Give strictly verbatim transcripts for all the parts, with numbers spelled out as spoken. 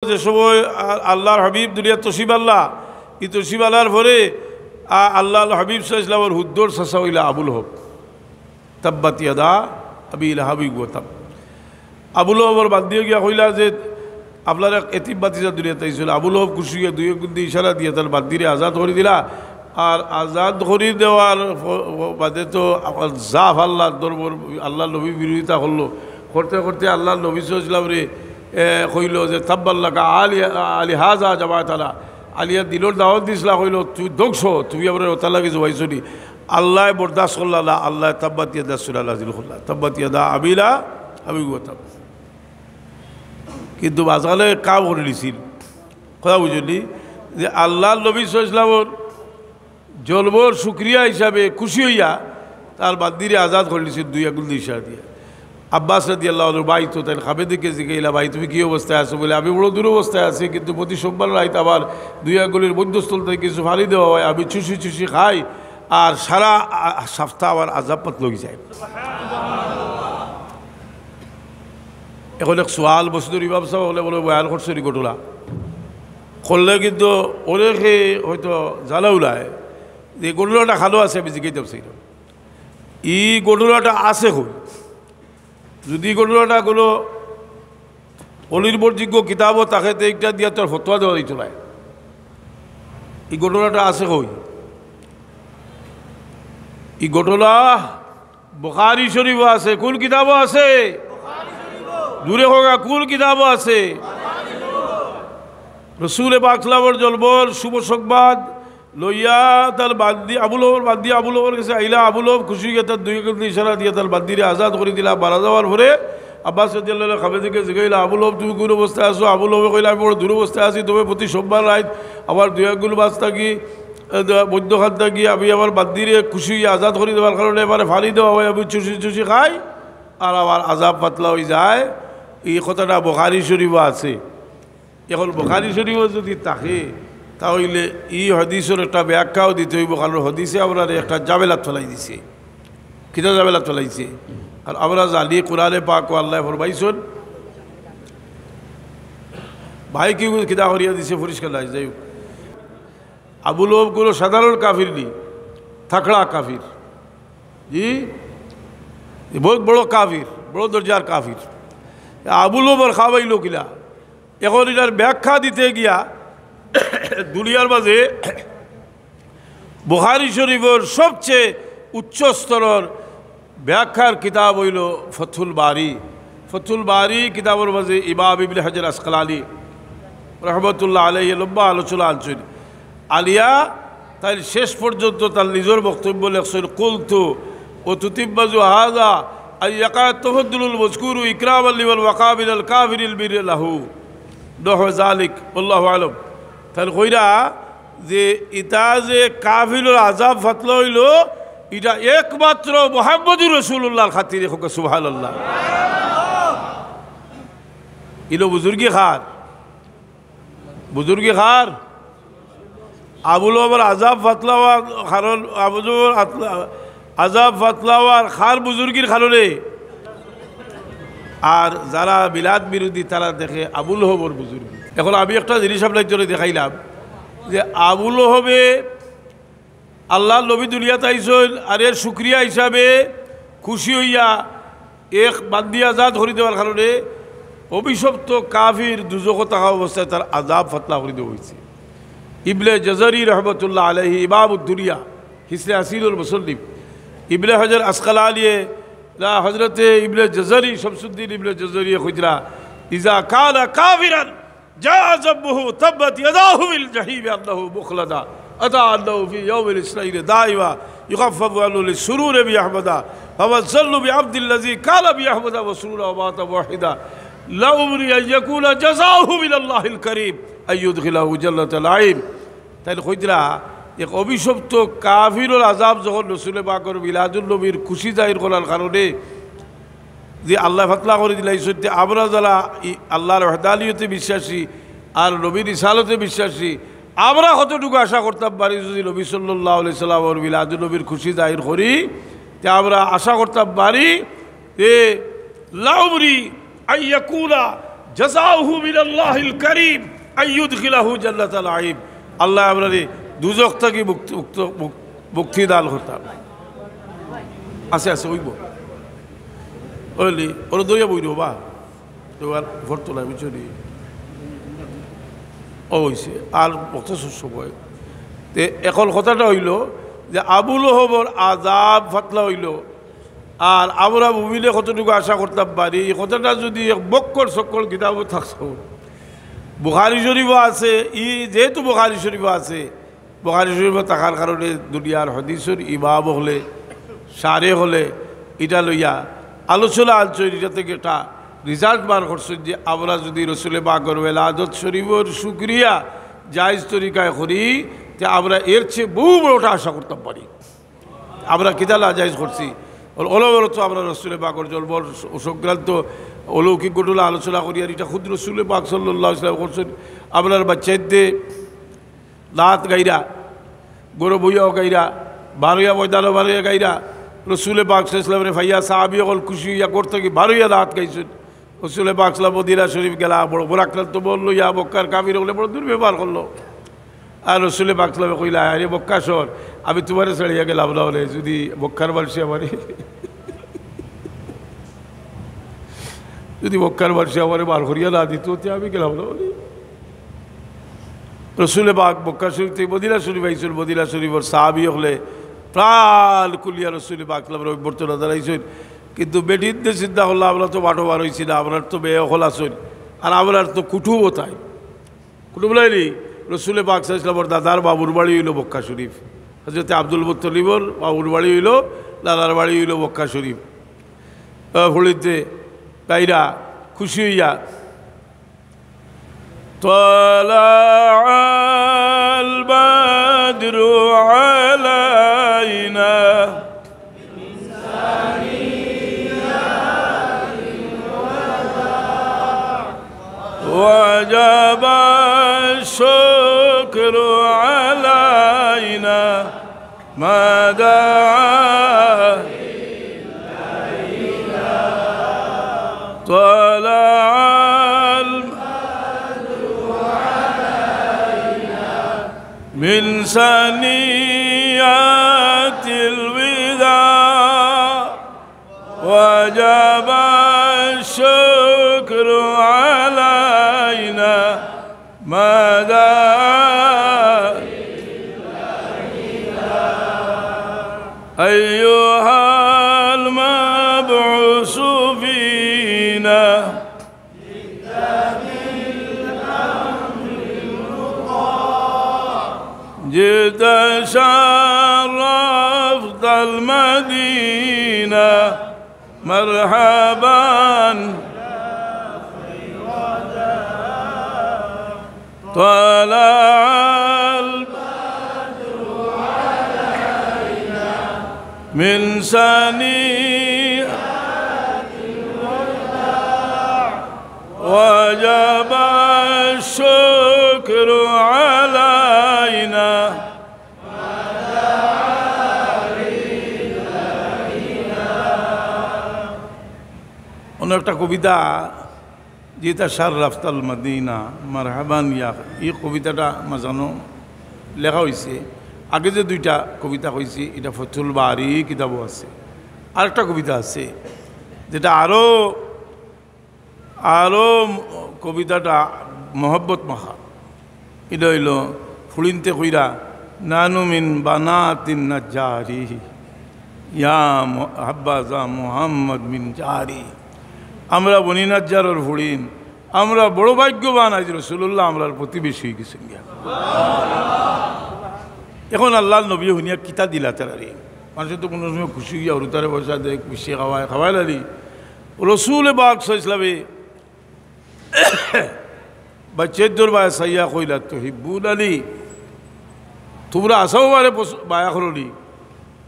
যে সময় আ-, আল্লাহর হাবিব দুনিয়াত তশরিফ আনলা, ই তশরিফ আনার পরে আ-, আল্লাহর হাবিব সাল্লাল্লাহু আলাইহি ওয়াসাল্লামর হুদ্দর চাচা অইলা আবু লহব। তাব্বাত ইয়াদা আবি লাহাবিন ওয়া তাব। আবু লহবর বান্দিয়ে গিয়া কইলা যে, "আপনার এক এতিম ভাতিজা দুনিয়াত আইছিল।" আবু লহব খুশি অইয়া দুই আঙ্গুল দি ইশারা দিয়া তার বান্দিরে আজাদ করি দিলা। আর আজাদ করি দেওয়ার ফ-, ফ-, বাদে তো আবার যা পারলা ধর্মর আল্লাহর নবী বিরোধিতা করলো। করতে করতে আল্লাহর নবী সাল্লাল্লাহু আলাইহি ওয়াসাল্লামরে, এ, কইলো যে, "তাব্বাল লাকা আলি-, আলিহাজা জামাতানা।" আলিয়া দিনর দাওয়াত দিছলা, কইলো, "তুই ধ্বংস, তুমি আমরারে অতার লাগি জমাইছো নি।" আল্লায় বরদাস্ত করলা না, আল্লায় তাব্বাত ইয়াদা সূরা নাজিল করলা, তাব্বাত ইয়াদা আবি লাহাবিন ওয়া তাব। কিন্তু মাঝখানে কাম করি নিছিল, কথা বুঝলি, যে আল্লাহর নবী সাল্লাল্লাহু আলাইহি ওয়াসাল্লামর জন্মর শুকরিয়া হিসাবে খুশি অইয়া তার বান্দিরে আজাদ করি নিছিল দুই আঙ্গুল দি ইশারা দিয়া। আব্বাস রাদিয়াল্লাহু আনহু ভাই তো তাইন খামেদিকে জিগাইলা, "ভাই, তুমি কি অবস্থায় আছো?" বলে, "আমি বড় দুরবস্থায় আছি, কিন্তু প্রতি সোমবার রাইত আমার দুই আঙ্গুলের মধ্যস্থল থাকি কিছু পানি দেওয়া হয়, আমি চুষি চুষি খাই, আর সারা আ-, সপ্তাহ আমার আজাব পাতলা অই যায়।" এখন এক সওয়াল, মসজিদর ইমাম সাব অকলে বলে বয়ান করছইন ই ঘটনা, করলে কিন্তু অনেকে হয়তো জানাও নাই যে ই ঘটনাটা কানো আছে, আমি জিগাইতাম চাইরাম। ই ঘটনাটা আছে কই? যদি ই ঘটনাটা কোনো অনির্ভরযোগ্য কিতাবো থাকে, তে ইটা দিয়া তো আর ফতোয়া দেওয়া যাইতো নায়। ই ঘটনাটা আছে কই? ই ঘটনা বুখারী শরীফো আছে। কোন কিতাবো আছে? জোরে কউক্কা, কোন কিতাবো আছে? রসুলে পাক সাল্লাল্লাহু আলাইহি ওয়াসাল্লামর জন্মর শুভ সংবাদ লইয়া তার বান্দি আবু লহবর, বান্দি আবু লহবর গেছে আইলা। আবু লহব খুশি অইয়া তার দুই আঙ্গুল দি ইশারা দিয়া তার বান্দিরে আজাদ করি দিলা। মারা যাওয়ার পরে আব্বাস রাদিয়াল্লাহু আনহু খামেদিকে জিগাইলা, "আবু লহব, তুমি কোন অবস্থায় আছো?" আবু লহবে কইলা, "আমি বড় দুরবস্থায় আছি, তবে প্রতি সোমবার রাইত আমার দুই আঙ্গুল মাঝ থাকি, এ, দ-, মধ্যখান থাকি আমি আমার বান্দিরে খুশি অইয়া আজাদ করি দেওয়ার কারণে এবারে পানি দেওয়া হয়, আমি চুষি চুষি খাই, আর আমার আজাব পাতলা অই যায়।" ই কথাটা বুখারী শরীফো আছে। এখন বুখারী শরীফো যদি থাকে, তা অইলে ই হাদিসর একটা ব্যাখ্যাও দিতে অইবো, কারণ হাদিসে আমরারে একটা ঝামেলাত ফালাই দিছে। কিতা ঝামেলাত ফালাইছে? আর আমরা জানি কোরআনে পাকো আল্লায় ফরমাইছইন, ভাই কি কিতা করিয়া দিছে পরিষ্কার নাই, যাই হোক, আবু লহব কোনো সাধারণ কাফির নি, থাকড়া কাফির। জি, বহুত বড় কাফির, বড় দরজার কাফির। আবু লহবর খাওয়াইলো কিলা? এখন ইটার ব্যাখ্যা দিতে গিয়া দুনিয়ার মাঝে বুখারী শরীফর সবচেয়ে উচ্চ স্তরর ব্যাখ্যার কিতাব অইলো ফতহুল বারী। ফতহুল বারী কিতাবর মাঝে ইমাম ইবনে হাজার আসকালানী রহমতুল্লাহ আলাইহি লম্বা আলোচনা আনছইন। আনিয়া তাইন শেষ পর্যন্ত তান নিজর বক্তব্য লেখছইন, "কুলতু ওয়া তুতিম্মাজু হাযা আন ইয়াকা তাফাদ্দুলুল মাজকুরু ইকরামান লিমান ওয়াকা মিনাল কাফিরিল বিররি লাহু।" নাহওয়া যালিক, ওয়াল্লাহু আ'লাম। তাইন কইরা যে ইটা যে কাফিরর আজাব পাতলা অইলো, ইটা একমাত্র মুহাম্মদুর রাসূলুল্লাহর খাতিরে। কউক্কা সুবহানাল্লাহ। ইনো বুজুর্গি কার? বুজুর্গি কার? আবু লহবর আজাব পাতলা অওয়ার কারণ, আবু লহবর আতলা-, আজাব পাতলা অওয়ার কার বুজুর্গির কারণে? আর যারা মিলাদ বিরোধী, তারা দেখে আবু লহবর বুজুর্গি। এখন আমি একটা জিনিস আপনাইন্তরে দেখাইলাম যে আবু লহবে আল্লাহর নবী দুনিয়াত আইছইন, আর এর শুকরিয়া হিসাবে খুশি অইয়া এক বান্দি আজাদ করি দেওয়ার কারণে অভিশপ্ত কাফির দুজখো থাকা অবস্থায় তার আজাব পাতলা করি দেওয়া অইছে। ইবনে জাজারি রহমতুল্লাহ আলাইহি, ইমামুদ দুনিয়া, হিসনে হাসিনুল মুসান্নিফ, ইবনে হাজার আসকালানিয়ে, না, হযরতে ইবনে জাজারি, শামসুদ্দিন ইবনে জাজারিয়ে কইতরা, "ইজা কানা কাফিরান জাআ যাম্মুহু তাব্বাত ইয়াদাহু বিল জাহিমি আন্নাহু মুখলাদা। আতা আন্নাহু ফি ইয়াউমিল ইসনাইনি দাইমা ইউখাফফাফু আনহু লিসসুরুরি বিআহমাদা। ফামা যান্নু বিআবদিল্লাযী কানা বিআহমাদা মাসরুরা ওয়া মাতা মুওয়াহহিদা। লা উমরি আন ইয়াকুনা জাযাউহু মিনাল্লাহিল কারীম আন ইউদখিলাহু জান্নাতা নাঈম।" তাইন কইতরা, এক অভিশপ্ত কাফিরর আজাব যখন রসুলে পাকর মিলাদুন নবীর খুশি জাহির করার কারণে যে আল্লায় পাতলা করি দিলা, ই সত্যি আমরা যারা ই আল্লাহর ওয়াহদানিয়তে বিশ্বাসী আর নবীর রিসালতে বিশ্বাসী, আমরা কতটুকু আশা করতাম পারি যদি নবী সাল্লাল্লাহু আলাইহি সাল্লামর মিলাদুন নবীর খুশি জাহির করি, তে আমরা আশা করতাম পারি যে লা উমরি আন ইয়াকুনা জাযাউহু মিনাল্লাহিল কারীম আন ইউদখিলাহু জান্নাতা নাঈম। আল্লায় আমরারে দুজখ থাকি মুক্তি, মুক্ত, মুক-, মুক্তি দান করতা। আছে, আছে, অইবো। অইলে, ওরা দইয়া বই রবা। তো আর ভরতো না, বুঝছো নি? ও অইছে, আর মখতসর সময়। তে এখন কথাটা অইলো যে আবু লহবর আযাব ফাতলা অইলো, আর আমরা মুমিনে কতটুকু আশা করতাম পারি, এই কথাটা যদি এক বক্কর সকল কিতাবো থাকতো, বুখারী শরীফো আছে, ই যেহেতু বুখারী শরীফো আছে, বুখারী শরীফো থাকার কারণে দুনিয়ার হাদিসর ইমাম অকলে, শারেহ অকলে ইটা লইয়া আলোচনা আনছইন, ইটা থাকি একটা result বার করছইন যে আমরা যদি রসুলে পাকর ওয়েলাদত শরীফর শুকরিয়া জায়েজ তরিকায় করি, তে আমরা এর চেয়ে বহু বড়টা আশা করতাম পারি। আমরা কিতা নাজায়েজ করছি? অল-, অলবরত আমরা রসুলে পাকর জন্মর স-, সংক্রান্ত অলৌকিক ঘটনা আলোচনা করি, আর ইটা খুদ রসুলে পাক সাল্লাল্লাহু আলাইহি ওয়াসাল্লাম করছইন। আমরার বাচ্চাইন্তে দাঁত গাইরা, গরু বইয়াও গাইরা, বারইয়া ময়দানো বারইয়া গাইরা, রসুলে পাক সাল্লাল্লাহু আলাইহি ওয়াসাল্লামরে পাইয়া সাহাবী অকল খুশি অইয়া ঘর থাকি বারইয়া দাঁত গাইছইন। রসুলে পাক সাল্লাল্লাহু আলাইহি ওয়াসাল্লাম মদিনা শরীফ গেলা, বড় ভারাক্রান্ত মন লইয়া মক্কার কাফির অকলে বড় দুর্ব্যবহার করলো। আর রসুলে পাক সাল্লাল্লাহু আলাইহি ওয়াসাল্লামে কইলা, "আরে মক্কা শহর, আমি তুমারে ছাড়িয়া গেলাম না অনে, যদি মক্কার মানষে আমারে, যদি মক্কার মানষে আমারে বার করিয়া না দিত, তে আমি গেলাম না অনে।" রসুলে পাক মক্কা শরীফ থাকি মদিনা শরীফ আইছইন, মদিনা শরীফর সাহাবী অকলে প্রাণ খুলিয়া রসুলে পাক সাল্লাল্লাহু আলাইহি ওয়াসাল্লামরে অভ্যর্থনা জানাইছইন। কিন্তু বেটিন্তে চিন্তা করলা, "আমরা তো বাটো বার অইছি না, আমরার তো মেয়ে অকল আছইন, আর আমরার তো কুটুমও তাইন।" কুটুম লাইলি রসুলে পাক সাল্লাল্লাহু আলাইহি ওয়াসাল্লামর দাদার বাবুর বাড়ি অইলো মক্কা শরীফ। হযরতে আব্দুল মুত্তালিবর বাবুর বাড়ি অইলো, দাদার বাড়ি অইলো মক্কা শরীফ। আহ, ফুড়িন্তে তাইরা খুশি অইয়া طلع البدر علينا وجب الشكر علينا ما دعا طلع من ثنيات الوداع وجب الشكر علينا ما دعا أيها المبعوث فينا جئت شرفت المدينة مرحبا طلع من ثنيات الوداع وجب الشكر علينا অন্য একটা কবিতা, যেটা শাররাফতাল মদিনা মারহাবান ইয়া, এই কবিতাটা মাঝানো লেখা অইছে। আগে যে দুইটা কবিতা কইছি, এটা ফতুল বারি কিতাবো আছে। আরেকটা কবিতা আছে, যেটা আরো, আরো কবিতাটা মহব্বত মাখা। এটা অইলো ফুড়িন্তে কইরা, "নানু মিন বানাতিন নাজ্জারি, ইয়া মু-, হাব্বাজা মুহাম্মদ মিন জারি।" আমরা বনি নাজ্জারর ফুড়িন, আমরা বড় ভাগ্যবান, আইজ রাসুলুল্লাহ আমরার প্রতিবেশী অইগেছইন গিয়া। এখন আল্লাহর নবী হুনিয়া কিতা দিলা তারারে? মানুষে তো কুনু সময় খুশি অইয়া হুরুতারে পয়সা দেয়, খুশি খাওয়ায়, খাওয়াইলালি। রসুলে পাক সাল্লাল্লাহু আলাইহি ওয়াসাল্লামে বাচ্চাইন্তর বায় চাইয়া কইলা, "তুহিব্বুনানি, তুমরা আছাউ আমারে পছ-, মায়া করো নি?"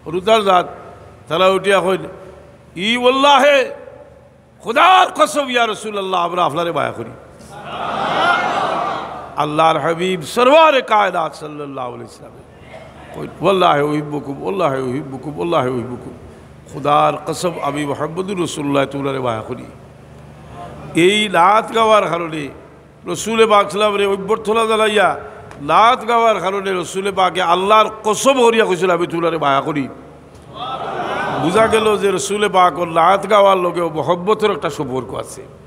হুরুতার জাত, তারা উঠিয়া কইল, "ই ওয়াল্লাহে, খুদার কসম ইয়া রাসুলুল্লাহ, আমরা আপনারে মায়া করি।" আল্লাহর হাবিব সরওয়ারে কায়নাত সাল্লাল্লাহু আলাইহি ওয়াসাল্লাম কইল, "ওয়াল্লাহি উহিব্বুকুম, ওয়াল্লাহি উহিব্বুকুম, ওয়াল্লাহি উহিব্বুকুম।" খুদার কসম, আমি মুহাম্মদুর রাসুলুল্লাহ তুমরারে মায়া করি। এই নাত গাওয়ার কারণে রসুলে পাক সাল্লামরে অভ্যর্থনা জানাইয়া নাত গাওয়ার কারণে রসুলে পাকে আল্লাহর কসম করিয়া কইছিল, "আমি তুলারে মায়া করি।" বুঝা গেল যে রসুলে পাকর নাত গাওয়ার লগেও মহব্বতর একটা সম্পর্ক আছে।